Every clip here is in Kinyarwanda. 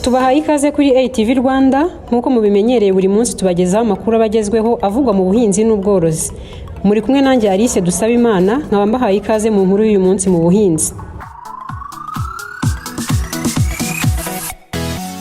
Tubahaye ikaze kuri ATV Rwanda. Nk'uko mubimenyereye, buri munsi tubagezaho amakuru aba agezweho avugwa mu buhinzi n'ubworozi. Muri kumwe nanjye Alice Dusabimana, nkaba mbahaye ikaze mu nkuru y'uyu munsi mu buhinzi.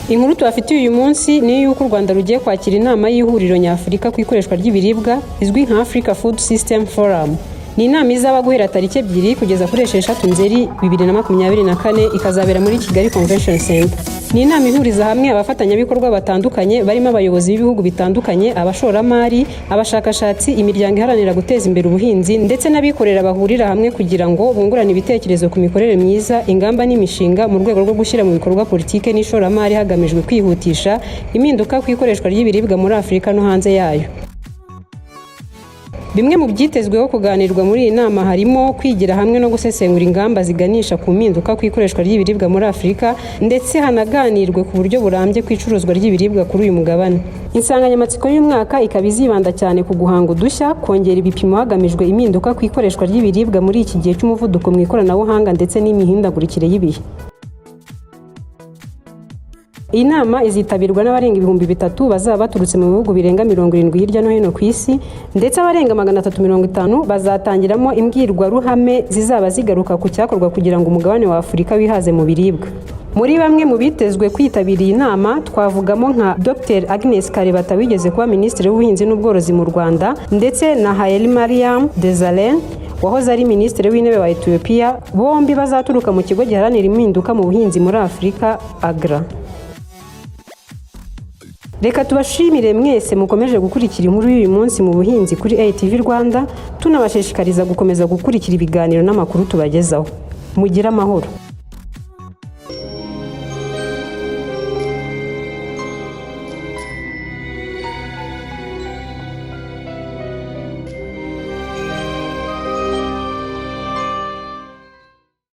Inkuru tubafitiye uyu munsi ni iy'uko u Rwanda rugiye kwakira inama y'ihuriro nyafurika ku ikoreshwa ry'ibiribwa izwi nka Africa Food System Forum. Ni inama izaba guhera tariki 2 kugeza kuri 6 Nzeri 2024, ikazabera muri Kigali Convention Center. Ni inama ihuriza hamwe abafatanyabikorwa batandukanye barimo abayobozi b'ibihugu bitandukanye, abashoramari, abashakashatsi, imiryango iharanira guteza imbere ubuhinzi ndetse n'abikorera, bahurira hamwe kugira ngo bungurane ibitekerezo ku mikorere myiza, ingamba n'imishinga mu rwego rwo gushyira mu bikorwa politike n'ishoramari hagamijwe kwihutisha impinduka ku ikoreshwa ry'ibiribwa muri Afurika no hanze yayo. Bimwe mu byitezweho kuganirwa muri iyi nama harimo kwigira hamwe no gusesengura ingamba ziganisha ku mpinduka ku ikoreshwa ry'ibiribwa muri Afurika, ndetse hanaganirwe ku buryo burambye ku icuruzwa ry'ibiribwa kuri uyu mugabane. Insanganyamatsiko y'umwaka ikaba izibanda cyane ku guhanga udushya, kongera ibipimo hagamijwe impinduka ku ikoreshwa ry'ibiribwa muri iki gihe cy'umuvuduko mu ikoranabuhanga ndetse n'imihindagurikire y'ibihe. Iyi nama izitabirwa n'abarenga 3000 bazaba baturutse mu bihugu birenga 70 hirya no hino ku isi, ndetse abarenga 350 bazatangiramo imbwirwaruhame zizaba zigaruka ku cyakorwa kugira ngo umugabane wa Afurika wihaze mu biribwa. Muri bamwe mu bitezwe kwitabira iyi nama twavugamo nka Dr Agnes Kalibata wigeze kuba Minisitiri w'Ubuhinzi n'Ubworozi mu Rwanda, ndetse na Hailemariam Desalegn wahoze ari Minisitiri w'Intebe wa Ethiopia, bombi bazaturuka mu kigo giharanira impinduka mu buhinzi muri Afurika, AGRA. Reka tubashimire mwese mukomeje gukurikira inkuru y'uyu munsi mu buhinzi kuri ATV Rwanda, tunabashishikariza gukomeza gukurikira ibiganiro n'amakuru tubagezaho. Mugire amahoro.